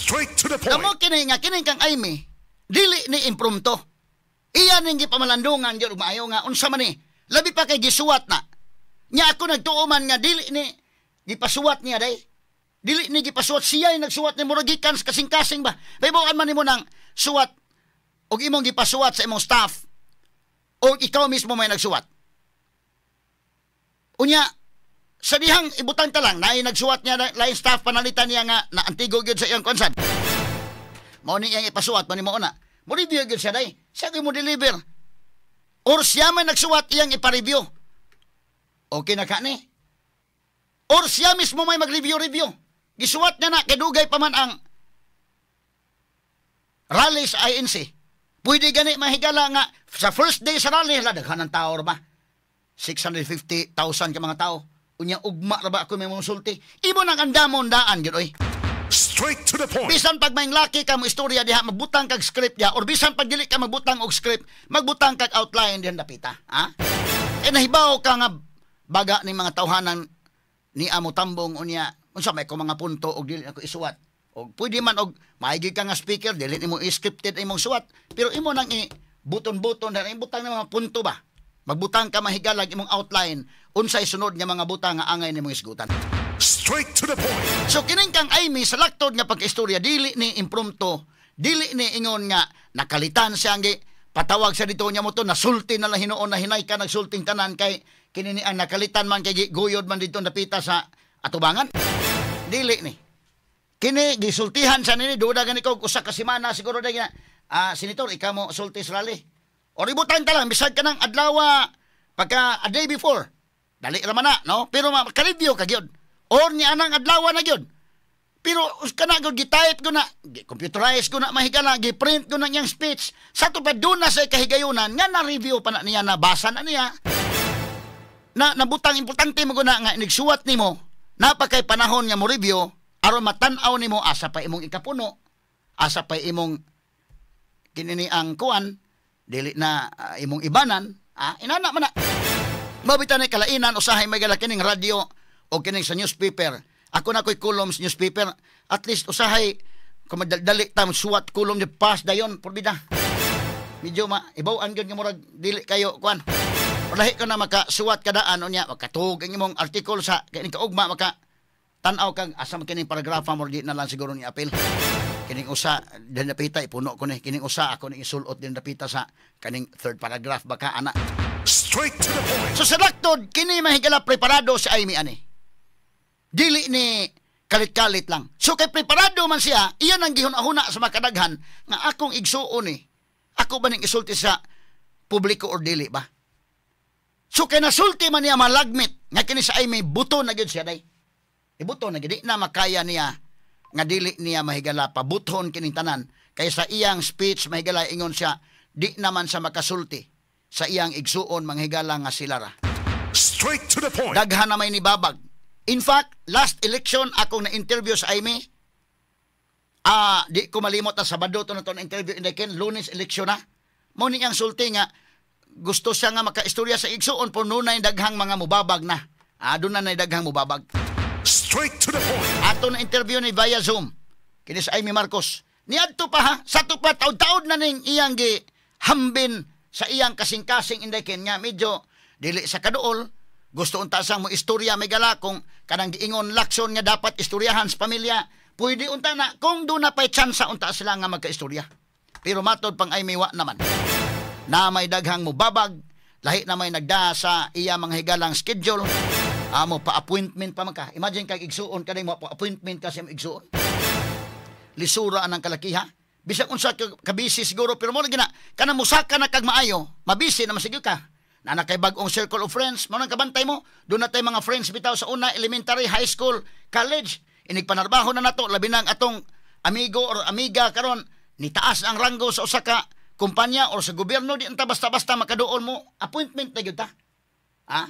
Straight to the point. Kamo kini nga kining kang Imee, dili ni impromptu. Iya ning gipamalandungan gyud og maayo nga unsa man ni. Labi pa kay gisuwat na. Nya ako nagtuo man nga dili ni gipasuwat niya day. Dili ni gipasuwat, siya yung nagsuwat ni, murag gikan sa kasing-kasing ba. Pahibaw-an man nimo nang suwat og imong gipasuwat sa imong staff o ikaw mismo may nagsuwat. Unya, sa dihang ibutang ta lang, naay nagsuwat niya, lain staff panalitan niya nga na antigo gyud sa iyang konsan. Mao ni iyang ipasuwat, mao ni mao na. Mo review gyud siya day. Siya gyud mo deliver. Or siya man nagsuwat, iyang ipa-review. Okay na ka ni? Or siya mismo may mag-review-review. Gisuwat niya na, kay dugay pa man ang rally sa INC. Pwede gani mahigala nga sa first day sa rally, hala, daghan ng tao ra ba? 650,000 ka mga tao. Unya ugma ra ba ako may mga sulti? Imo nang andamon daan gyud oy. Straight to the point. Bisan pag may laki ka mo istorya diha, magbutang kag script diha, or bisan pag dili ka magbutang og script, magbutang kag outline diha dapita, ha? Eh nahibaw ka nga baga ni mga tawhanan ni amo tambong, unya unsa may ko mga punto og dili ako isuwat. Og pwede man og maigi ka nga speaker, dili nimo i-scripted imong suwat, pero imo nang i buton-buton na ibutang ng mga punto ba. Magbutang ka mahigalag imong outline unsay sunod nga mga butang nga angay nimong isgutan. Straight to the point. So kining kang Imee sa laktod nga pagkaistorya, dili ni impromptu, dili ni ingon nga nakalitan siya ang patawag siya dito niya mo to nasulti na lang hinuon na hinay ka nagsulting tanan kay kini ni ang nakalitan man kay guyod man dito napita sa atubangan. Dili ni. Kini gisultihan sa nini, duda gani ko usa ka semana siguro dai na, "Senator, ikaw mo sulti sa rally." Or ibutan ta lang bisag ka ng adlaw pagka a day before. Dali ra man na, no? Pero ka-review ka gyud. Or niya anang adlaw na gyud. Pero kana gyud gi-type ko na, computerize ko na mahigala, gi-print ko na niyang speech. Sa to pa doon na sa kahigayunan nga na-review pa na niya, nabasa na niya. Na nabutang importante mo na nga nigsuwat nimo, napakay panahon nga mo review aron matan-aw nimo asa pa imong ikapuno, asa pa imong kinini ang kuan, dili na imong ibanan, inana man na. Mabita na kalainan usahay may gala kining radyo o kining sa newspaper. Ako na ko'y column sa newspaper. At least usahay kung madali ta suwat column ni pass dayon porbida. Medyo ma ibaw-an gyud nga murag dili kayo kuan. Lahi ka na makasuwat kadaan, unya makatuog ang imong article sa kining kaugma, maka tan-aw kag asa man kining paragrafa mo, di na lang siguro ni apil. Kining usa din napita ipuno ko ni, kining usa ako ni isulot din napita sa kaning third paragraph baka ana. Straight to the point. So sa laktod, kini mahigala preparado si Imee ani. Dili ni kalit-kalit lang. So kay preparado man siya, iyan ang gihuna-huna sa makadaghan nga akong igsuon ni. Ako ba ning isulti sa publiko or dili ba? So kay nasulti man niya malagmit nga kini sa Imee buto na gyud siya day. Ibuto na gyud, di na makaya niya nga dili niya mahigala pabuthon kining tanan kay sa iyang speech mahigala ingon siya di naman sa makasulti sa iyang igsuon manghigala nga sila ra. Straight to the point. Daghan na may nibabag. In fact, last election akong na-interview sa Imee. Di ko malimot ang Sabado to na to na interview in the Ken, Lunes election na. Mo ni ang sulti nga gusto siya nga makaistorya sa igsuon pero nunay daghang mga mubabag na. Doon na daghang mubabag. Straight to the point. Ato na interview ni via Zoom. Kini sa Imee Marcos. Niadto pa ha, sa to pa taud-taud na ning iyang gi hambin sa iyang kasing-kasing Inday Ken nga medyo dili sa kaduol, gusto unta sang mo istorya may gala kung kanang giingon Lacson nga dapat istoryahan sa pamilya, pwede unta na kung doon na pa'y tsansa unta sila nga magkaistorya. Pero matod pang ay wa naman na may daghang mubabag, lahi na may nagda sa iya mga higalang schedule amo pa appointment pa man ka. Imagine kag igsuon ka mo pa appointment ka sa imong igsuon, lisura ang kalakiha. Bisag unsa ka kabisi siguro, pero mo gina kana musaka na kag maayo, mabisi na masigil ka na kay bag-ong circle of friends mo nang kabantay mo. Doon na tay mga friends bitaw sa una, elementary, high school, college, inig panarbaho na nato, labi na ang atong amigo or amiga karon ni taas ang ranggo sa usa ka kumpanya or sa gobyerno, di anta basta-basta makaduol mo appointment na gyud ta, ha?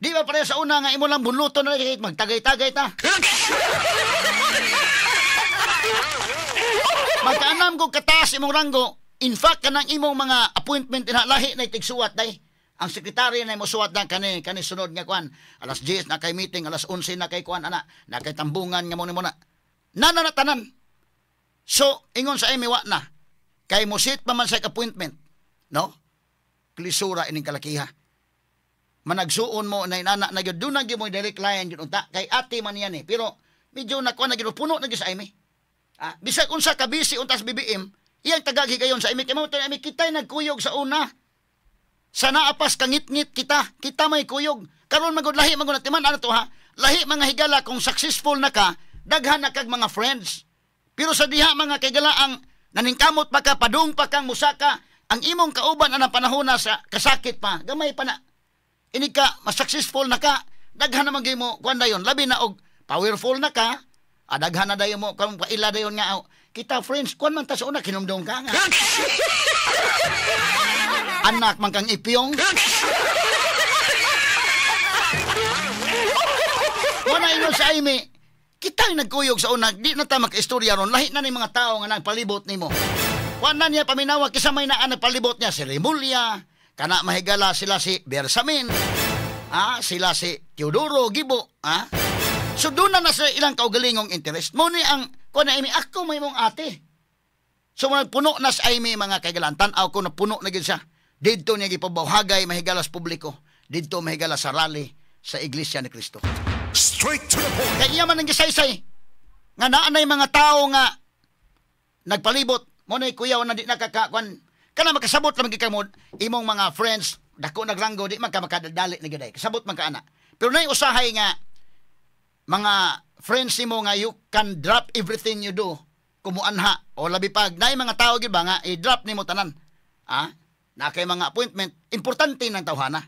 Di ba pareho sa una nga imo lang bunluto na lang, magtagay-tagay ta. Magkaanam ko kataas imong ranggo, in fact kanang imong mga appointment ina lahi na itigsuwat day. Ang sekretary na mo suwat na kani kani sunod nga kuan, alas 10 na kay meeting, alas 11 na kay kuan ana, na kay tambungan nga mo ni mo na. Nana na tanan. So, ingon sa Amy, wa na. Kay mo-set pa man sa appointment. No? Klisura ining kalakiha. Managsuon mo na inana na gyud, doon na gyud mo direct line gyud unta kay ate man yan eh. Pero medyo nakuha na gyud, puno na gyud sa Amy. Ah, bisag unsa ka busy unta sa BBM, iyang tagagi kayon sa Amy kay mao Amy kitay nagkuyog sa una. Sa naapas kangit-ngit kita, kita may kuyog. Karon magud lahi magud timan ano to ha. Lahi mga higala kung successful na ka, daghan na kag mga friends. Pero sa diha mga kaigala ang naningkamot pa ka, padung pa kang musaka, ang imong kauban anang panahon na sa kasakit pa, gamay pa na. Ini ka, mas successful na ka, daghan na man mo kuan dayon, labi na og powerful na ka, daghan na dayon mo, kung paila dayon nga, oh, kita friends, kuan man ta sa una, kinumdum ka nga. Anak man kang ipyong. Wala ingon sa Amy, kita ang nagkuyog sa una, di na ta makaistorya ron, lahi na ni mga tao nga nagpalibot nimo. Wala niya paminawa, kisa may naa nagpalibot niya, si Remulla, kana mahigala sila si Bersamin, sila si Teodoro Gibo, So doon na sa ilang kaugalingong interest. Mo ni ang, kuha na Amy, ako may mong ate. So puno na sa Amy mga kaigalan, tan-aw ko na puno na gid siya. Didto niya gipabawhagay mahigala sa publiko. Didto mahigala sa rally sa Iglesia ni Cristo. Straight to the point. Kaya iya man ang gisaysay nga naanay mga tao nga nagpalibot mo na kuyaw na di nakakakuan kana makasabot lang gyud kamo imong mga friends dako nagranggo di man ka makadali na gyud ay kasabot man ka ana pero nay usahay nga mga friends nimo nga you can drop everything you do kumuanha o labi pag naay mga tao gyud ba nga i-drop nimo tanan na kay mga appointment importante ng tawhana.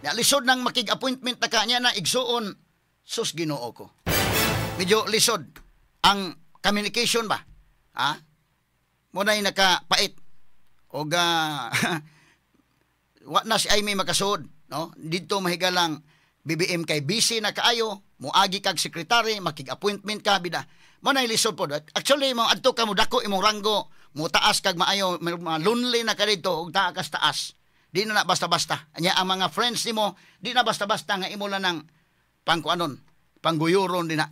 Ya, lisod nang makig-appointment na ka niya na igsuon, sus Ginoo ko. Medyo lisod ang communication ba? Muna'y nakapait. O ga, wa na si Amy makasuod. No? Dito mahigalang BBM kay busy na kaayo, muagi kag sekretary, makig-appointment ka, bida. Muna'y lisod po. Actually, mo adto ka mo dako imong ranggo, mo taas kag maayo, lonely na ka dito, ug taa kas taas. Di na na basta-basta. Anya ang mga friends nimo, di na basta-basta nga imo lang ng pangkuanon, pangguyuron di na.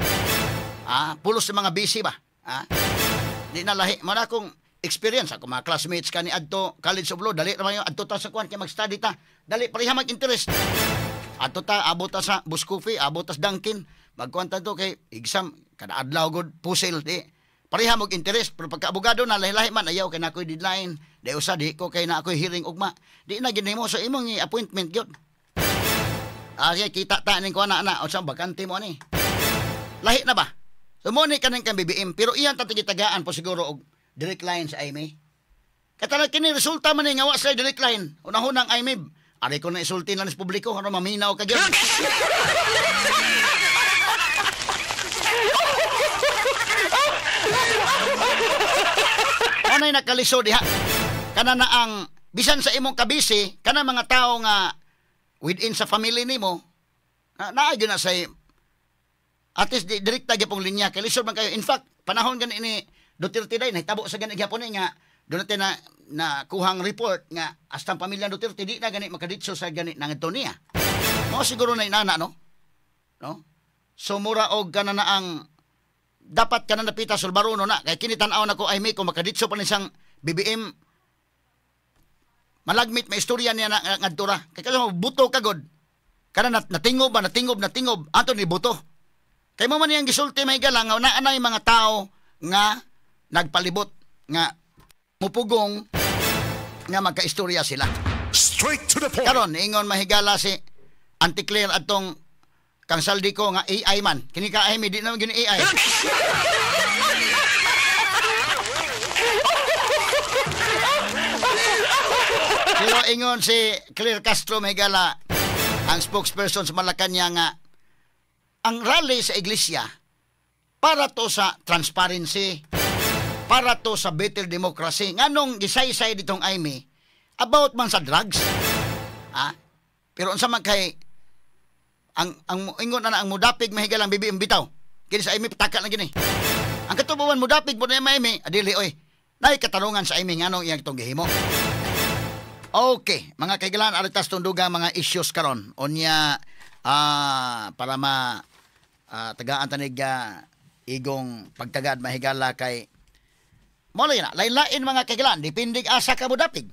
Pulos sa mga busy ba? Di na lahi. Mara akong experience ako mga classmates kani adto College of Law, dali ra man adto ta sa kuan kay mag-study ta. Dali pareha mag-interest. Adto ta abot ta sa Bus Coffee, abot ta sa Dunkin, magkuan ta to kay exam kada adlaw gud pusil di. Pareha mag interest pero pagka abogado na lahi-lahi man ayaw kay na ako'y deadline, di usa di ko kay na ako'y hearing ugma. Di na gid nimo so imong appointment gyud. Sige, kita ta ning kuan na unsa bakante mo ani. Lahi na ba? So mo ni kaning kang BBM pero iyan ta tigitagaan po siguro og direct line sa Amy. Katala kini resulta man ni nga wa sila direct line. Unahon ang Amy, ari ko na isulti lang sa publiko aron maminaw ka gyud. Anay nakalisod diha. Kana na ang bisan sa imong kabisi, kana mga tao nga within sa family nimo, naa gyud na say at least direkta gyapong linya kay lisod man kayo. In fact, panahon gani ni Duterte day nahitabo sa gani gyapon ni nga doon natin na kuhang report nga hasta ang pamilya Duterte di na gani makaditso sa gani nangadto niya. Mao siguro na inana no. No? So mura og kana na ang dapat ka na napita sa barono na. Kaya kini tan-aw na ko ay may kung makaditso pa ni siyang BBM malagmit may istorya niya na ngadto ra. Kaya kasi buto ka god. Kana natingob ba natingob natingob ato ni buto. Kay mo man niyang gisulti may galang nga naanay mga tao nga nagpalibot nga mupugong nga magkaistorya sila. Straight to the point. Karon ingon mahigala si Auntie Claire atong kang saldi ko nga AI man. Kini ka ay di naman gini AI. Pero ingon si Claire Castro mahigala ang spokesperson sa Malacañang nga ang rally sa iglesia para to sa transparency, para to sa better democracy. Nganong gisaysay ditong Amy about man sa drugs. Pero unsa man kay ang ingon na ang mudapig mahigalang BBM bitaw. Kini sa Amy pataka na gini. Ang katubuan mudapig po na Amy, adili oy. Nay katanungan sa Amy nganong iyang itong gihimo. Okay, mga kaigalan aritas tunduga mga issues karon. Unya para ma tagaan tanig Igong pagtagad, mahigala, kay mo na, lain-lain, mga kahigalaan, depende asa ka modapig.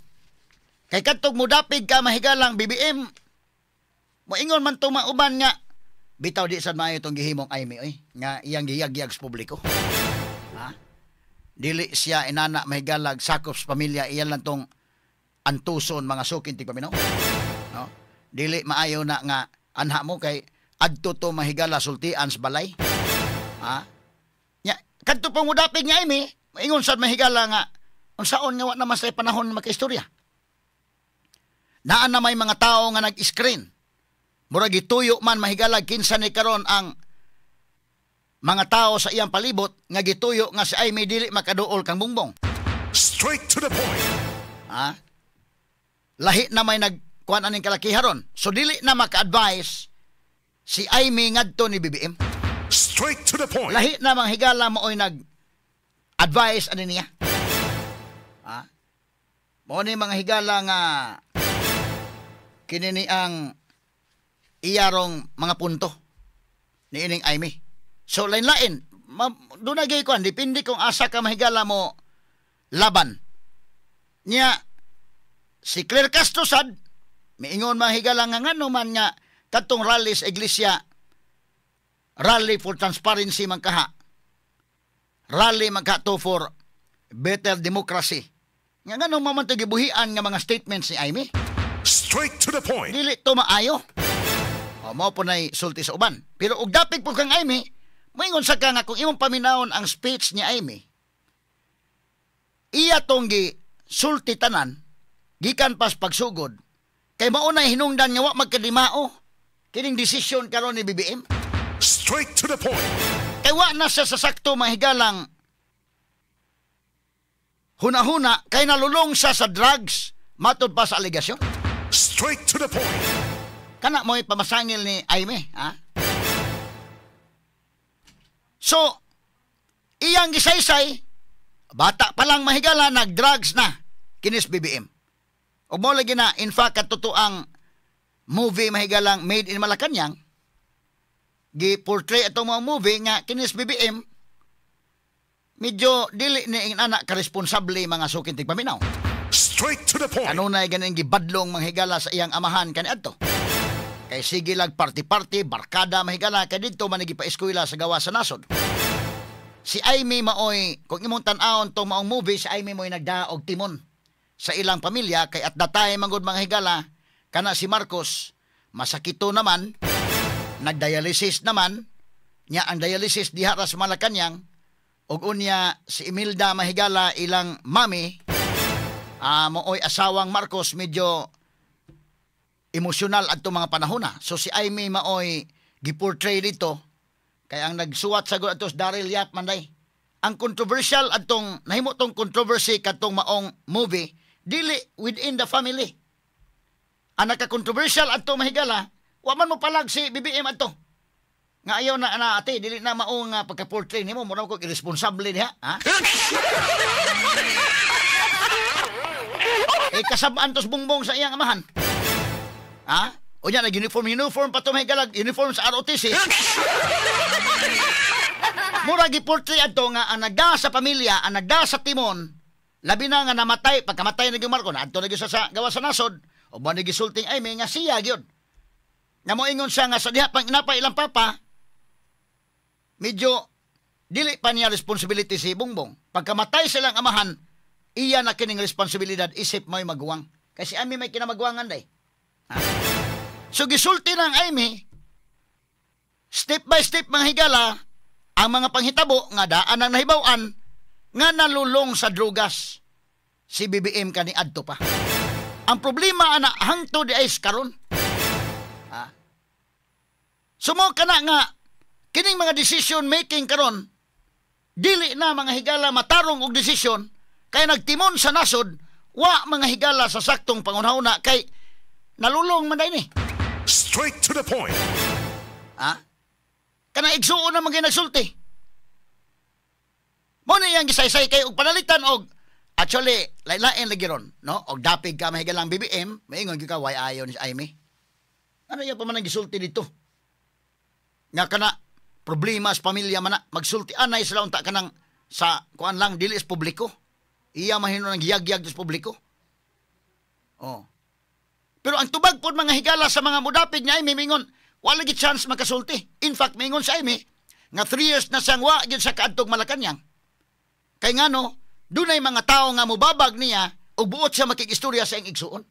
Kay kadtog modapig ka, mahigalang BBM, moingon man tong mga uban nga bitaw di sad maayo tong gihimong Imee oy, nga iyang giyagyag sa publiko. Ha? Dili siya inana, mahigalag sakop sa pamilya, iyan lang tong antuson, mga suking tigpaminaw. No? Dili maayo na nga anha mo kay adto to, mahigala, sultian sa balay. Ha? Nya kadto pong mudapig nga Imee, maingon sad, mahigala, nga unsaon nga wa na mas panahon makaistorya. Naa na may mga tao nga nag-screen. Murag gituyo man, mahigala, kinsa ni karon ang mga tao sa iyang palibot nga gituyo nga si Imee dili makaduol kang Bongbong. Straight to the point. Ha? Lahi na may nagkuan aning kalakiharon. So dili na maka-advise si Imee ngadto ni BBM. Straight to the point. Lahi na mga higala mo oy nag advice ani niya. Ha? Mao ni, mga higala, nga kini ni ang iyarong mga punto ni ining Imee. So lain-lain, doon na kuan, depende kung asa ka, mahigala, mo laban. Nya si Claire Castro sad miingon, mga higala, nga ngano man nga kadtong rally sa iglesia, rally for transparency man kaha. Rally man ka to for better democracy. Nga ngano man to gibuhian nga mga statements ni Imee? Straight to the point. Dili to maayo. O, mao po na'y sulti sa uban. Pero og dapig po kang Imee, moingon sa ka nga kung imong paminawon ang speech ni Imee, iya tong gi sulti tanan gikan pas pagsugod kay mao na hinungdan nga wa magkadimao kining desisyon karon ni BBM. Straight to the point. Kay wa na siya sa sakto, mahigalang hunahuna kay nalulong siya sa drugs matod pa sa alegasyon. Straight to the point. Kana mo'y pamasangil ni Imee, ha? So, iyang gisaysay, bata pa lang, mahigala, nag-drugs na kinis BBM. O mo lagi na, in fact, ang movie, mahigalang Made in Malacanang, gi-portray itong mga movie nga kinis BBM, medyo dili ni anak ka-responsable, mga suking tigpaminaw. Straight to the point. Kanunay ganing gibadlong, manghigala, sa iyang amahan kaniadto. Kay sige lag party-party, barkada, mahigala, kay didto man pa-eskwela sa gawa sa nasod. Si Imee maoy, kung imong tan-awon tong maong movie, si Imee mo'y nagdaog timon sa ilang pamilya kay at that time manggod, mga higala, kana si Marcos masakito naman, nagdialysis naman nya, ang dialysis diha ra sa Malacanang. Ug unya si Imelda, mahigala, ilang mami, mooy asawang Marcos, medyo emosyonal adto mga panahon na. So si Imee maoy giportray dito kay ang nagsuwat sa ato Daryl Yap manday. Ang controversial adtong nahimo tong controversy kadtong maong movie, dili within the family. Ang naka-controversial adto, mahigala, wa man mo palag si BBM adto. Nga ayaw na na ate, dili na maong pagka-portray nimo, mura ko irresponsible diha, ha? Eh kasabaan tos Bongbong sa iyang amahan. Ha? O niya, nag-uniform, uniform pa ito, may galag, uniform sa ROTC. Mura gi-portray adto nga ang nagda sa pamilya, ang nagda sa timon, labi na nga namatay, pagkamatay na Marco, na adto na gyud sa gawa sa nasod, o ba gisulting ay may nga siya gyud. Nga moingon siya nga sa diha pang inapa ilang papa, medyo dili pa niya responsibility si Bongbong. Pagkamatay silang amahan, iya na kining responsibilidad isip may maguwang. Kasi Imee may kinamagwangan day. Ha? So gisulti ng Imee, step by step, mga higala, ang mga panghitabo nga daan ang nahibaw-an nga nalulong sa drugas si BBM kani adto pa. Ang problema ana hangtod di ay karon. Ha? Sumo ka na nga kining mga decision making karon dili na, mga higala, matarong og desisyon kay nagtimon sa nasod, wa, mga higala, sa saktong pangunahuna kay nalulong man ni. Straight to the point. Ha? Kana igsuon na mga nagsulti. Mo na iyang gisaysay kay og panalitan og actually lain-lain lagi ron, no? Og dapig ka, mahigalang BBM, maingon gyud ka, why ayo ni si Imee? Ano iya pa man ang gisulti dito? Nga kana problema sa pamilya man na, magsulti anay sila unta kanang sa kuan lang dili sa publiko. Iya mahino nang giyagyag sa publiko. Oh. Pero ang tubag pod mga higala sa mga mudapig niya ay mingon, wala gi chance makasulti. In fact, mingon sa Amy nga 3 years na siyang wa gyud sa kaadtog Malacañang. Kay ngano, dunay mga tawo nga mobabag niya ug buot siya makig-istorya sa iyang igsuon.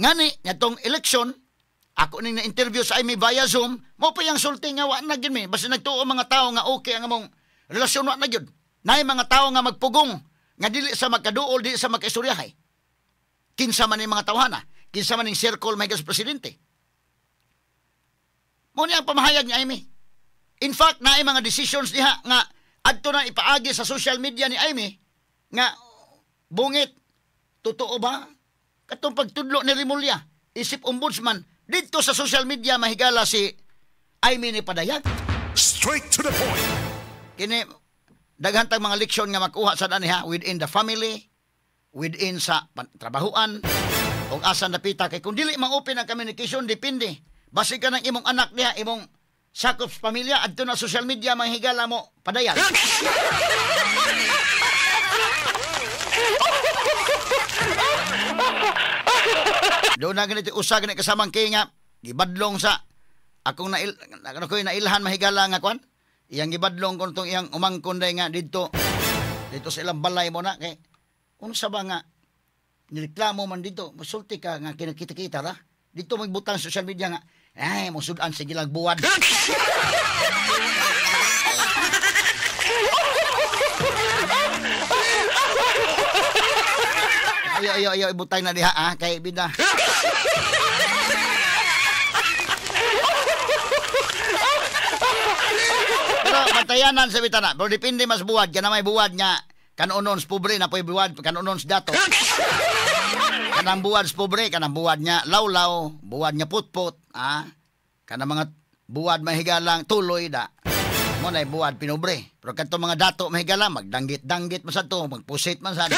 Ngani, ngadtong eleksyon, ako ning na-interview sa Amy via Zoom, mo pa yang sulti nga wa na gyud mi. Basta nagtuo mga tawo nga okay ang among relasyon, wa na gyud. Naay mga tawo nga magpugong nga dili sa magkaduol, dili sa magkaistoryahay. Kinsa man ning mga tawhana, kinsa man ning circle may presidente. Mo ni ang pamahayag ni Amy. In fact, naay mga decisions diha nga adto na ipaagi sa social media ni Amy nga bungit, totoo ba? Katong pagtudlo ni Remulla, isip ombudsman, dito sa social media mahigala si Amy ni padayag. Straight to the point. Kini daghan tag mga leksyon nga makuha sa dani ha, within the family, within sa trabahuan, og asa napita kay kung dili ma-open ang communication, depende. Basi ka ng imong anak niya, imong sakop sa pamilya, adto na social media mahigala mo padayag. Doon na ganito usa gani kasamang kay nga gibadlong sa akong nailhan mahigala nga kwan. Iyang gibadlong kon tong iyang umangkon day nga didto dito sa ilang balay mo na kay unsa ba nga nireklamo man dito, musulti ka nga kinakita-kita ra. Dito magbutang social media nga ay musud-an sige lang buwad. Ayo ayo ayo ibutang na diha ah kay bida. Pero bantayanan sa bitana, pero depende mas buwad kana may buwad nga kanonon sa pobre na po'y buwad kanonon sa dato. Kanang buwad sa pobre, kanang buwad nga lawlaw, buwad nga putput, ah. Kanang mga buwad mahigalang tuloy da. Mo na buwad pinobre. Pero kadto mga dato mahigala magdanggit-danggit man sad to, magpusit man sad.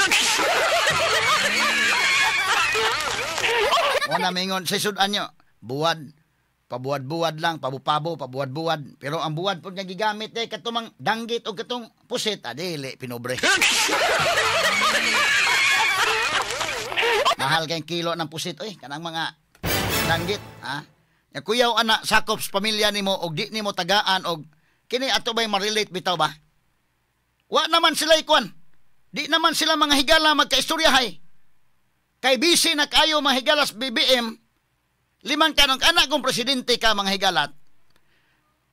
O na mingon sa sudan nyo, buwad, pabuwad-buwad lang, pabupabo, pabuwad-buwad. Pero ang buwad po nga gigamit eh, katumang danggit o katong pusit, adili, pinobre. Mahal kayong kilo ng pusit, oy, kanang mga danggit, ha? Kuyaw, anak, sakop sa pamilya nimo og di nimo tagaan, og kini ato ba'y ma-relate bitaw ba? Wa naman sila ikuan. Di naman sila mga higala magkaistoryahay. Kay busy na kayo mahigalas BBM, limang kanong anak kong presidente ka mga higalat,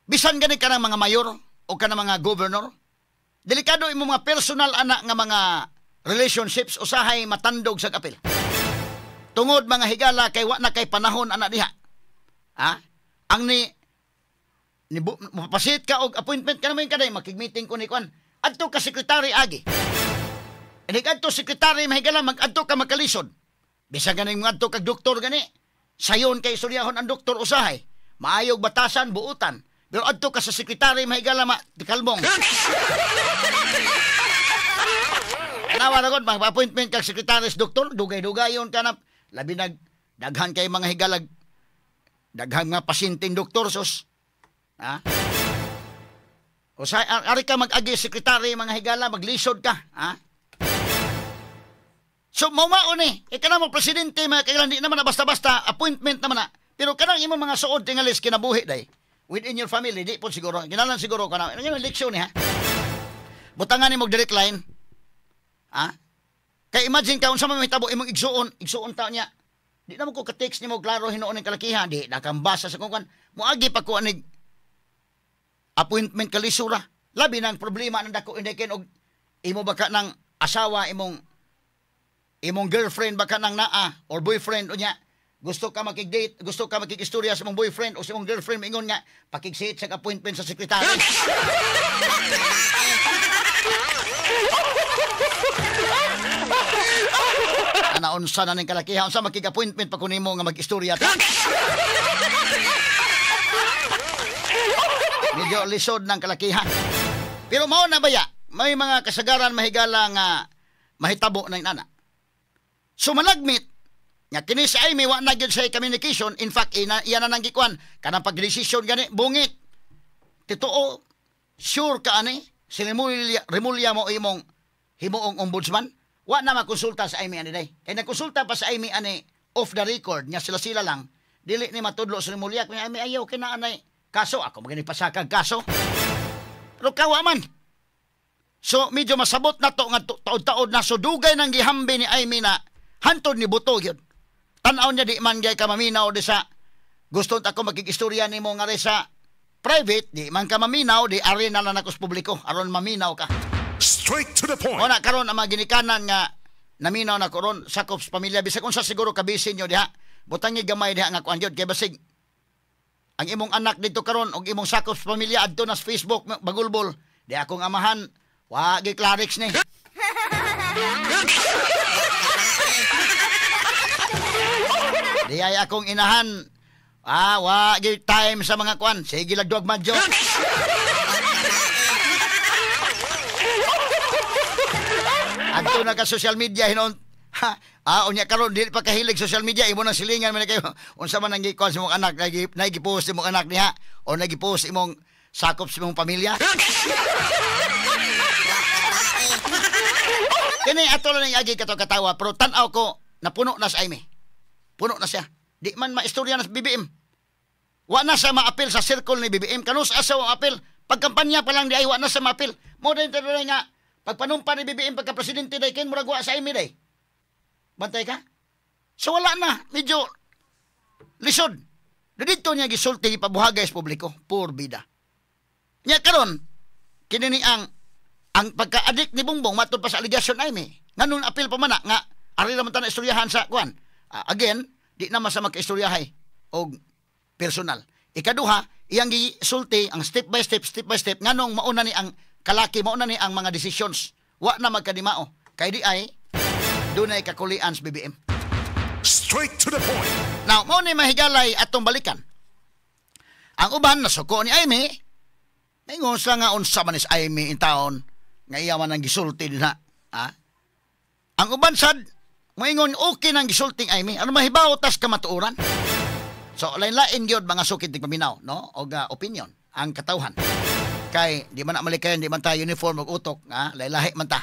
bisan gani ka ng mga mayor o ka ng mga governor, delikado imo mga personal anak nga mga relationships usahay matandog sa kapil. Tungod mga higala kay wa na kay panahon anak diha. Ha? Ang ni mapasit ka og appointment ka naman kaday makig-meeting ko ni kuan. Adto ka sekretary agi. Inig adto sekretary mahigala mag-adto ka magkalisod. Bisan ganing adto kag doktor gani. Sayon kay istoryahon ang doktor usahay. Maayog batasan buutan. Pero adto ka sa sekretary mahigala ma kalmong. Tanawa na gud mag-appointment kag sekretary sa doktor, dugay-dugayon ka na labi nag daghan kay mga higalag daghan nga pasyenteng doktor sus. Ha? Usahay ari ka mag-agi sekretary mga higala maglisod ka, ha? So, maumaon eh. E ka na mo, presidente, mga kailan, di naman na basta-basta, appointment naman na. Pero kanang imong mga suod, tingalis, kinabuhi, day. Within your family, di po siguro. Ginalan siguro ka na. Ano yung leksyon eh, ha? Butangan ni mo direct line. Ha? Kaya imagine ka, unsa man may tabo, imong igsuon, igsuon tao niya. Di naman ko ka-text ni mo, klaro, hinuon ng kalakihan. Di, nakambasa sa kungkan. Muagi pa ko, anig, appointment kalisura. Labi ng problema ng dako, hindi kin, og imo baka ng asawa, imong girlfriend baka nang naa or boyfriend o niya gusto ka makig-date, gusto ka makig-istorya sa imong boyfriend o sa imong girlfriend, mingon nga pakig-sit sa appointment sa sekretary. Ana unsa na ning kalakiha, unsa makig-appointment pa kun nimo nga mag-istorya ta? Medyo lisod ng kalakiha. Pero mao na baya, may mga kasagaran mahigala nga mahitabo ng inana. So malagmit nga kini si Amy wa na gyud sa communication. In fact, iya na nang gikuan kanang pagdesisyon gani bungit. Totoo, sure ka ani si Remulla mo imong himuong ombudsman? Wa na makonsulta sa Amy ani day. Kay nagkonsulta pa sa Amy ani off the record nga sila-sila lang. Dili ni matudlo sa Remulla kung Amy ayaw kay naa nay kaso ako magani pasakag kaso. Pero kawa man. So medyo masabot na to nga taod-taod na, so dugay nang gihambi ni Amy na hantod ni buto gyud. Tan-aw niya di man gyud ka maminaw di sa gusto ta ko makig-istorya nimo nga sa private, di man ka maminaw, di ari na lang ako sa publiko aron maminaw ka. Straight to the point. Una karon ang mga ginikanan nga naminaw na ko ron sakop sa pamilya bisag unsa siguro kabisin nyo diha. Butangi gamay diha nga kuan gyud kay basig ang imong anak dito karon og imong sakop sa pamilya adto na sa Facebook bagulbol. Di akong amahan wa gi Clarix ni. Di ay akong inahan wa gi time sa mga kuan. Sige lang duwag madyo. Adto na ka social media hinon. Unya karon dili pa kahilig social media imo nang silingan man kayo. Unsa man ang gikuan sa imong anak, nagi-post imong anak niha o nagi-post imong sakop sa imong pamilya. Kini ato lang ang agi kato katawa pero tan-aw ko napuno na sa Amy. Puno na siya. Di man maistorya na sa BBM. Wa na siya maapil sa circle ni BBM. Kanus asa ang apil? Pagkampanya pa lang di ay wa na siya maapil. Mo din nga pagpanumpa ni BBM pagka presidente day ken murag wa sa Amy day. Bantay ka? So wala na, medyo lisod. Dito niya gisulti ipabuhagay sa publiko, pur bida. Nya karon kini ni ang pagka-addict ni Bongbong matud pa sa allegation Amy. Nganong apil pa man na nga ari ra man ta na istoryahan sa kuan. Again, di na man sa makaistoryahay og personal. Ikaduha, iyang gisulti ang step by step, step by step nganong mauna ni ang kalaki, mauna ni ang mga decisions. Wa na magkadimao. Kay di ay dunay kakulian sa BBM. Straight to the point. Now, mao ni mahigalay atong balikan. Ang uban nasuko ni Amy, maingon sila nga unsa man is Amy in town nga iya man ang gisulti dinha. Ha? Ang uban sad moingon okay nang gisulting Amy, ano mahibaw tas kamatuoran. So lain-lain gyud mga sukit tig paminaw, no? Og opinion ang katawhan. Kay di man na malikayan, di man ta uniform og utok, ha? Lahi-lahi man ta.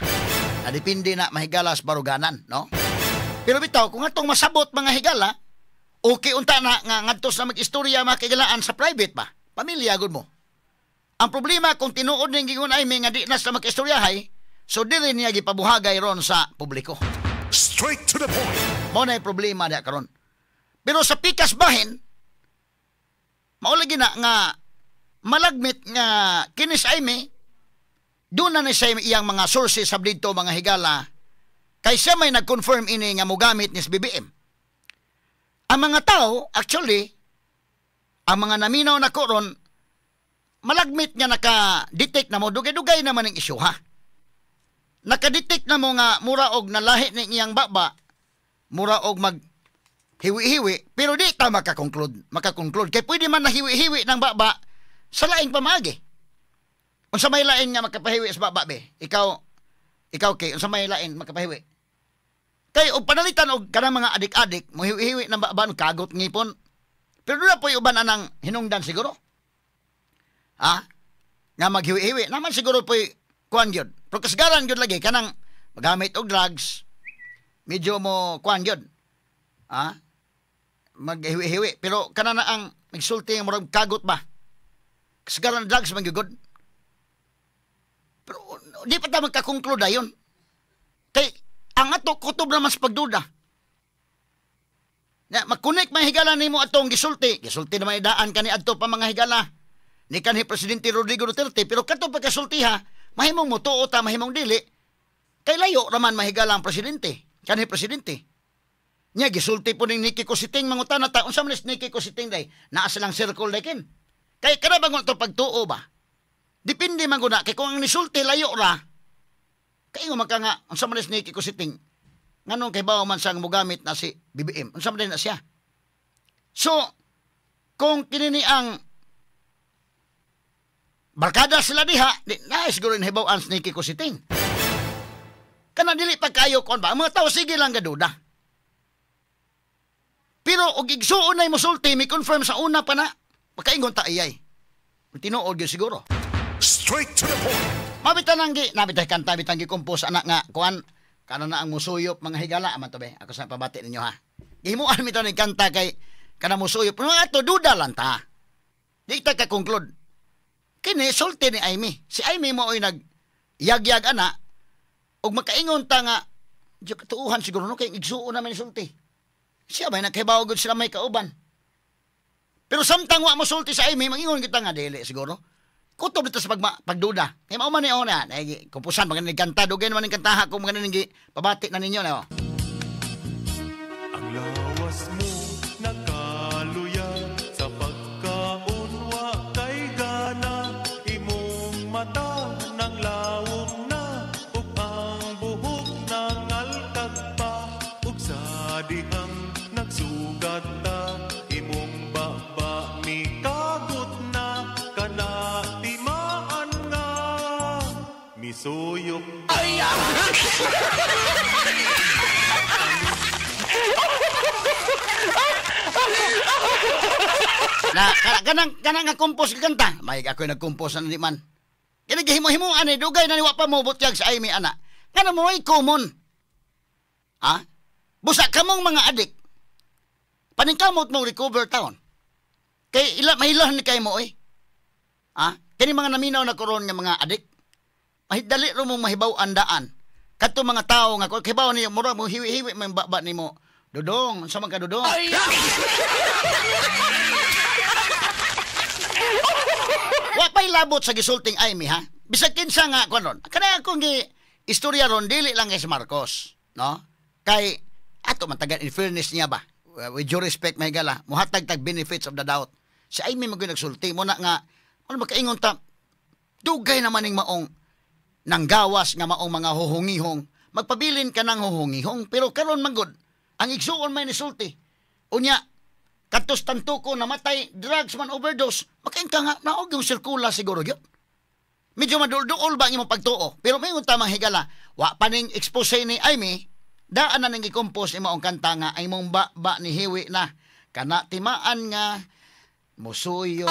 Na depende na mahigala sa baruganan, no? Pero bitaw kung atong masabot mga higala, okay unta na nga ngadto sa mag-istorya mga kahigalaan sa private ba? Pamilya gud mo. Ang problema kung tinuod ning gingon Amy nga di na sa mag-istoryahay, so dili niya gipabuhagay ron sa publiko. Straight to the point. Mao na problema diha karon. Pero sa pikas bahin, mao lagi na nga malagmit nga kini sa Amy, doon na ni sa iyang mga sources sa dito mga higala, kay siya may nag-confirm ini nga mogamit ni BBM. Ang mga tao, actually, ang mga naminaw na koron, malagmit nga naka-detect na mo, dugay-dugay naman ang isyu ha. Naka-detect na mo nga mura og nalahi ni iyang baba, mura og mag hiwi-hiwi, pero di ta makakonclude. Kay pwede man nahiwi-hiwi ng baba sa laing pamaagi. Unsa may lain nga makapahiwi sa baba be? Ikaw kay unsa may lain makapahiwi? Kay og panalitan og kanang mga adik-adik, mohiwi-hiwi ng baba kagot ngipon. Pero doon na po'y uban anang hinungdan siguro. Ha? Nga maghiwi-hiwi naman siguro po'y kuan gyud. Pero kasagaran gyud lagi kanang magamit og drugs, medyo mo kuan gyud. Ha? Maghiwi-hiwi pero kana na ang nagsulti nga murag kagot ba? Kasagaran drugs man gyud. Pero di pa ta magka-conclude ayon. Kay ang ato kutob naman sa pagduda. Na makunik may higala nimo atong gisulti. Gisulti na may daan kani adto pa mga higala ni kanhi Presidente Rodrigo Duterte, pero kato pagkasultiha mahimong motuo ta mahimong dili. Kay layo raman mahigala ang presidente, kanhi presidente. Nya gisulti po ning Nikki Cositing mangutana ta unsa man is Nikki Cositing day? Naa silang circle day kin. Kay kada bang to pagtuo ba? Depende man guna kay kung ang nisulti layo ra. Kay ingon man ka nga unsa man is Nikki Cositing? Nganong kay bawo man sang mogamit na si BBM? Unsa man na siya? So kung kini ni ang barkada sila diha, di na siguro hibaw-an si Nikki Cositing. Kana dili pa kayo kon ba? Ang mga tao sige lang gaduda. Pero og igsuon nay mosulti, mi confirm sa una pa na, makaingon ta iyay. Tinuod gyud siguro. Straight to the point. Mabitan ang gi, nabitay kanta bitang gi-compose anak nga kuan kana na ang musuyop mga higala man to be. Ako sa pabati ninyo ha. Gihimuan mi to ni kanta kay kana musuyop. Pero ato duda lang ta. Di ta ka conclude. Kini sulti ni Amy. Si Amy mo oy nag yag-yag ana ug makaingon ta nga di katuuhan siguro no kay igsuon naman ni sulti. Siya ba nagkahibaw gud sila may kauban. Pero samtang wa mo sulti sa Amy, mangingon kita nga dili siguro. Kutob dito sa pagduda. Kay mao man ni ona, kumpusan mga ni kanta dugay naman ning kantaha kung mga ning pabati na ninyo na. Oh. Ang lawas mo nakaluya sa pagkaon wa kay gana, imong mata nang lawom na ug ang buhok nangalkag pa, ug sa dihang nagsugat ta imong baba mikagot na kana timaan nga misuyok. Na kanang kanang nga compose kanta. May ako'y nagcompose na di man. Kini gihimo-himuan ni dugay na ni wa pa mo butyag sa Amy ana. Ngano mo ay common. Ha? Busa kamong mga adik. Paningkamot mo recover taon. Kay ila mahilahan ni kay mo oy. Ha? Kini mga naminaw na koron nga mga adik. Mahidali ro mong mahibaw andaan. Kadto mga tawo nga kibaw niyo mura mo hiwi-hiwi man baba nimo. Dudong, unsa man ka dudong? Wa pa'y labot sa gisulting Amy ha. Bisag kinsa nga kuan ron. Kana akong gi istorya ron dili lang kay si Marcos, no? Kay ato man tagan in fairness niya ba. With due respect mahigala, muhatag tag benefits of the doubt. Si Amy man gyud nagsulti mo na nga ano makaingon ta dugay naman ning maong nanggawas nga maong mga huhungihong. Magpabilin ka ng huhungihong pero karon man gud ang igsuon may nisulti. Unya kadtos tantuko namatay drugs man overdose, makain ka nga naog yung sirkula siguro gyud. Medyo madulduol ba ang imong pagtuo? Pero may tamang higala, wa pa ning expose ni Amy, daan na ning i-compose imo ang kanta nga ay imong ba, ba ni hiwi na kana timaan nga musuyo.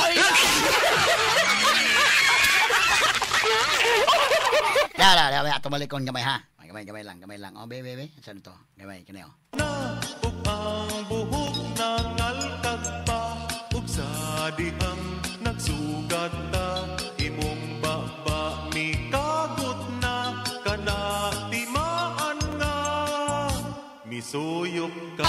Da da da, ato balikon gamay ha. Gamay gamay lang, gamay lang. Oh, be be. Saan to? Gamay kini oh. Na ug ang buhok nangalkag pa, ug sa dihang nagsugat ta imong baba mikagot na kana timaan nga misuyok ka.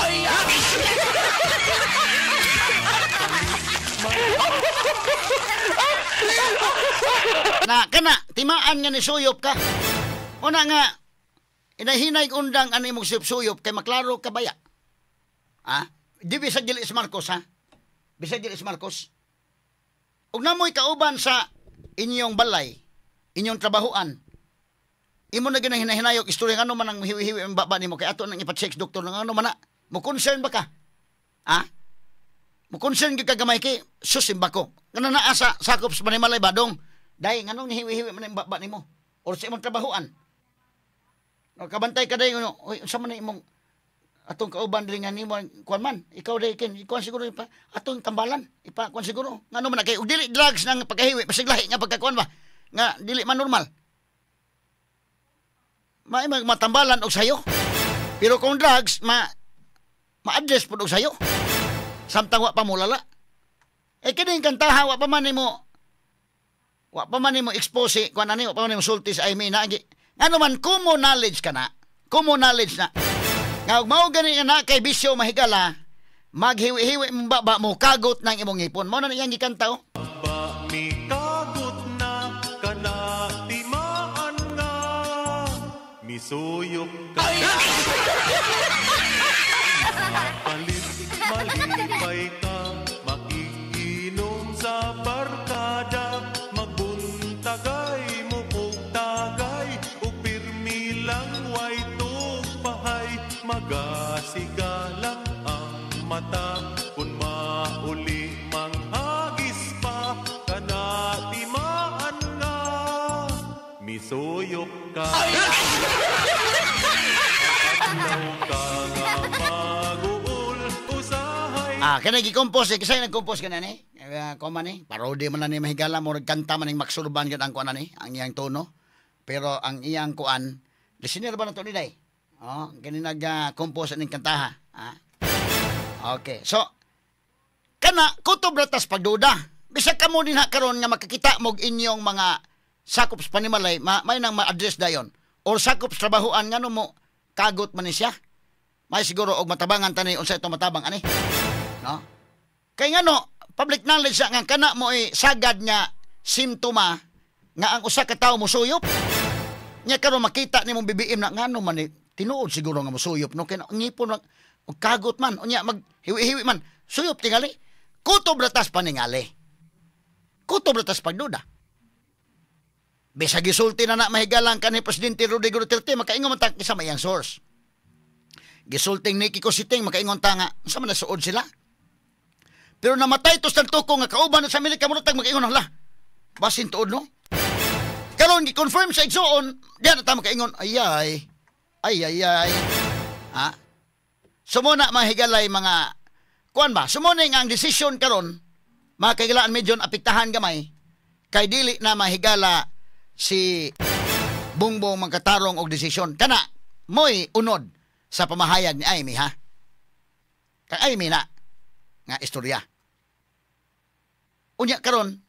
Na kana timaan nga ni suyop ka. Una nga inahinay undang ano imong suyop kay maklaro ka baya. Ha? Di bisag dili si Marcos ha. Bisag dili si Marcos. Ug namoy kauban sa inyong balay, inyong trabahoan. Imo na gyud ang hinahinayok istorya ngano man ang hiwi-hiwi ang baba nimo kay ato nang ipa-check doktor nga ano man na. Mo concern ba ka? Ha? Mo concern gyud ka gamay kay sus simba ko. Ngano naa sa sakop sa Panimalay badong. Dai nganong nihiwi-hiwi man ang baba nimo or sa imong trabahoan. No, kabantay ka dai ngono, oy unsa man imong atong kauban diri nga nimo kuan man, ikaw dai kin, kuan siguro ipa atong tambalan, ipa kuan siguro. Ngano man na kay og dili drugs nang pagkahiwi, basig lahi nga pagkakuan ba nga dili man normal. May matambalan og sayo. Pero kung drugs ma ma-address pud og sayo. Samtang wa pa mulala. Eh kining kantaha wa pa man nimo expose kuan ani, wa pa man nimo sulti sa Amy na ngano man common knowledge ka na. Common knowledge na. Nga og mao gani nga na kay bisyo mahigala, maghiwi-hiwi mong baba mo kagot ng imong ngipon. Mao na iyang gikanta oh. Ba mikagot na kana timaan nga misuyok ka. Palit malipay ka, makikinom sa barkada, magbuntagay mo og tagay, ug pirmi lang way tugpahay, magasigalang ang mata kun mauli manghagis pa kana timaan nga misuyok ka. Adlaw ka nga maguol usahay. Ah, kanay gi-compose, kisay nag-compose kana ni? Kuan man ni, parody man na ni, mahigala, murag kanta man ning Maxurban gyud ang kuan ni, ang iyang tono. Pero ang iyang kuan, listener ba na to ni day? Oh, kini nag-compose ning kantaha. Ah. Okay. So, kana kutob ra tas pagduda. Bisag kamo dinha karon nga makakita mog inyong mga sakop sa panimalay, may nang ma-address dayon. Or sakop sa trabahoan, ngano mo kagot man ni siya. May siguro og matabangan tani unsa ito matabang ani. No? Kay ngano public knowledge sa nga kana mo ay sagad nga simptoma nga ang usa ka tawo mosuyop. Nya karon makita nimong BBM na ngano man ni tinuod siguro nga mosuyop, no, kay ngipon mag og kagot man, unya mag hiwi-hiwi man, suyop tingali. Kutob ra tas paningali. Kutob ra tas pagduda. Bisag gisulti na na, mahigalang, kanhi Presidente Rodrigo Duterte, makaingon man ta kinsa may iyang source. Gisulting ni Kiko Siting, makaingon ta nga unsa man nasuod sila. Pero namatay to sa tuko nga kauban na sa Amerika, murag makaingon, hala. Basin tuod, no? Karon gi-confirm sa igsuon, diyan na ta makaingon, ay ay. Ay ay ay. Ha? Sumuna, mahigalay, mga kuan ba? Sumuna nga ang desisyon karon, mga kahigalaan, medyo apektahan gamay kay dili na, mahigala, si Bongbong magkatarong og desisyon. Kana mo'y unod sa pamahayag ni Imee, ha. Kay Imee na nga istorya. Unya karon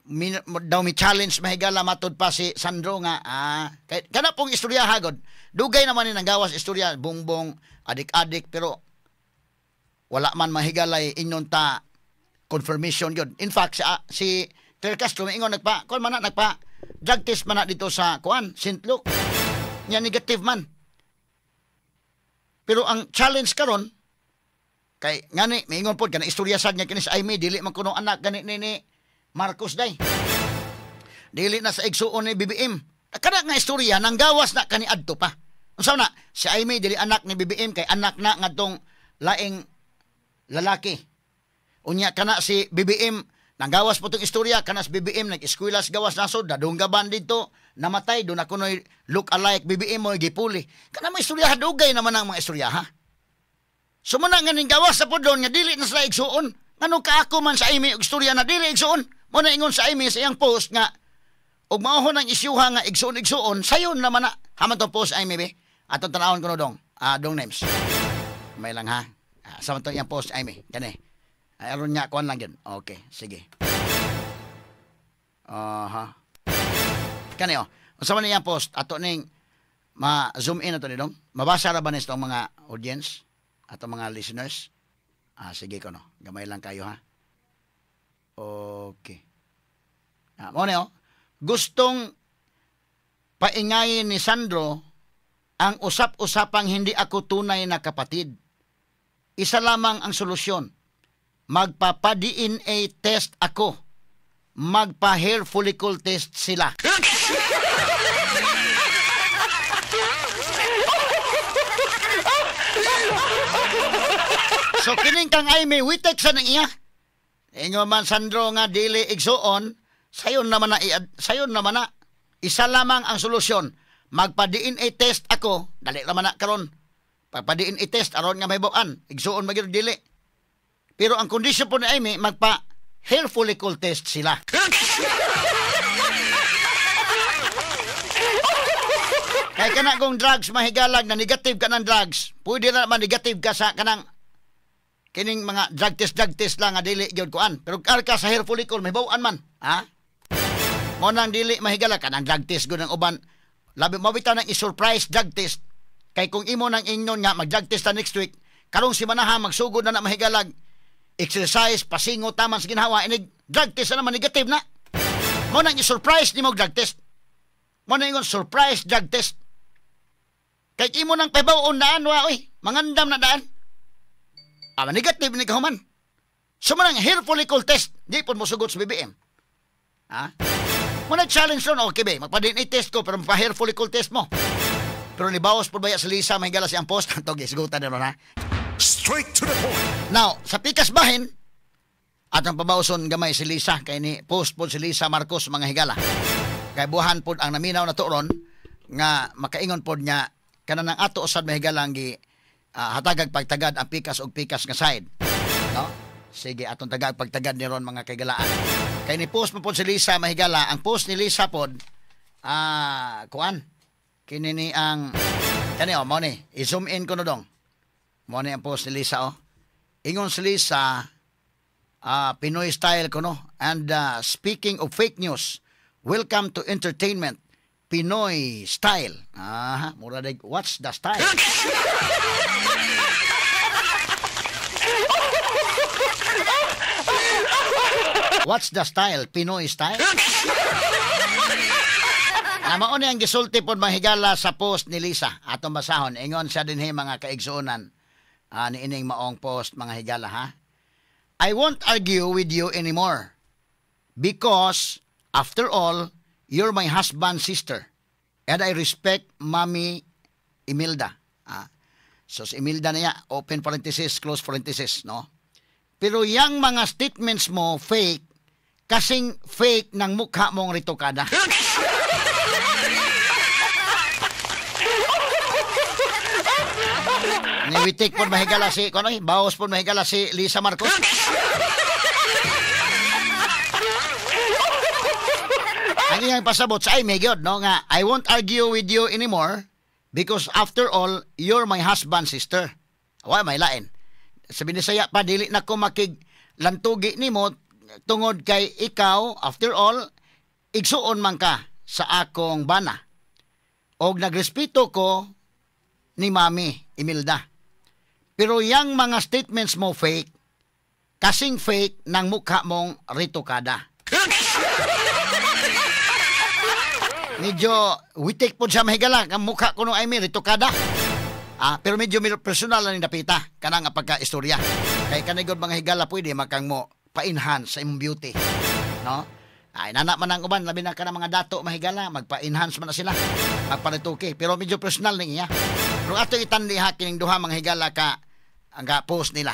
mi, daw mi challenge, mahigala, matud pa si Sandro nga kay kana pong istorya hagod. Dugay naman ni nanggawas istorya Bongbong adik-adik, pero wala man, mahigalay, ingon ta confirmation gyud. In fact, si Claire Castro maingon nagpa kuan man na, nagpa drug test man na dito sa kuan St. Luke. Nya negative man. Pero ang challenge karon kay ngani maingon pod kana istorya sad nga kini si Imee dili man kuno anak gani ni Marcos day. Dili na sa igsuon ni BBM. Kana nga istorya nanggawas na kani adto pa. Unsa na si Imee dili anak ni BBM kay anak na ngadtong laing lalaki. Unya kana si BBM nanggawas po tong istorya kana si BBM nag-eskwela sa gawas nasod, nadunggaban dito, namatay do na kunoy look alike BBM mo gipuli. Kana mga istorya dugay naman ang mga istorya, ha. Sumuna nga ning gawas sa pod nga dili na sila igsuon. Ngano kaako man sa Imee og istorya na dili igsuon? Mo na ingon sa Imee sa iyang post nga og maohon ang isyuha nga igsuon-igsuon, sayon naman na. Haman tong post, Imee, be. Atong tanawon kuno dong. Ah, dong names. May lang, ha. Ah, sa man tong iyang post, Imee? Kani. Ay, aron nga kuan lang yun. Okay, sige. Aha. Kani oh. Unsa man iyang post ato ning ma-zoom in ato ni dong. Mabasa ra ba ni sa mga audience ato mga listeners? Ah, sige ko no. Gamay lang kayo, ha. Okay. Ah, mo ni oh. Gustong paingayin ni Sandro ang usap-usapang hindi ako tunay na kapatid. Isa lamang ang solusyon. Magpapa-DNA test ako. Magpa-hair follicle test sila. So kining kang Imee witek sa nang iya. Ingon man Sandro nga dili igsuon, sayon naman na, sayon naman na. Isa lamang ang solusyon. Magpa-DNA test ako, dali raman na karon. Pagpa-DNA test aron nga mahibaw-an, igsuon magyud dili. Pero ang kondisyon po ni Imee, magpa hair follicle test sila. Kay kana kung drugs, mahigalag, na negative ka ng drugs, pwede na naman negative ka sa kanang kining mga drug test lang nga dili gyud kuan. Pero kar ka sa hair follicle, mahibaw-an man, ha? Mo nang dili, mahigala, kanang drug test gud ang uban. Labi mabitaw nang i-surprise drug test. Kay kung imo nang ingnon nga mag-drug test ta next week, karong si manaha magsugod na na, mahigalag, exercise, pasingo taman sa ginhawa, inig drug test na naman negative na. Mo nang i-surprise nimo drug test. Mo nang ingon surprise drug test. Kay imo nang pahibaw-on daan wa oy, mangandam na daan. Ah, negative ni kahuman. So mo nang hair follicle test, di pud mo sugot sa BBM. Ha? Mo na challenge ron, okay be, magpa-DNA test ko pero magpa-hair follicle test mo. Pero nibawas po ba sa Lisa, mahigala siyang post? Togi, sigutan na ron, ha? Straight to the point. Now, sa pikas bahin, at ang pabawson gamay si Lisa, kay ni post po si Lisa Marcos, mga higala. Kay buhan po ang naminaw na turon, nga makaingon po niya, kanang ato usad, mahigala, ang gi, hatagag pagtagad ang pikas og pikas nga side. No? Sige, atong tagag pagtagad ni ron, mga kaigalaan. Kay ni post mo pod si Lisa, mahigala. Ang post ni Lisa pod, kuan. Kini ni ang kani oh, mo ni. I-zoom in ko no dong. Mo ni ang post ni Lisa oh. Ingon si Lisa, Pinoy style ko no. And speaking of fake news, welcome to entertainment. Pinoy style. Ah, mura dag what's the style? What's the style? Pinoy style? Na mao ni ang gisulti pod, mahigala, sa post ni Lisa. Atong basahon. Ingon siya dinhi, mga kaigsuonan. Ni ining maong post, mga higala, ha. "I won't argue with you anymore. Because, after all, you're my husband's sister. And I respect Mommy Imelda." So si Imelda na niya, open parenthesis, close parenthesis, no? "Pero yang mga statements mo, fake, kasing fake ng mukha mong retokada." Ni witik po mahigala si, kuno eh, baos po mahigala si Lisa Marcos. Ang iyang pasabot sa ay may gyud, no, nga "I won't argue with you anymore because after all, you're my husband's sister." Wa may lain. Sa Binisaya pa, dili na ko makig lantugi nimo tungod kay ikaw, after all, igsuon man ka sa akong bana. Og nagrespeto ko ni Mami Imelda. Pero yang mga statements mo, fake, kasing fake ng mukha mong retokada. Medyo witik po siya, mahigala, ang mukha ko nung ay may retokada. Pero medyo personal na ni dapita kanang nga pagka-istorya. Kay kanigod, mga higala, pwede makang mo pa-enhance sa imong beauty. No? Ay, nana man ang uban, labi na ka mga dato, mahigala, magpa-enhance man na sila. Magparituki. Pero medyo personal ni iya. Pero ato itandi ha, kining duha, mga higala, ka ang ka post nila.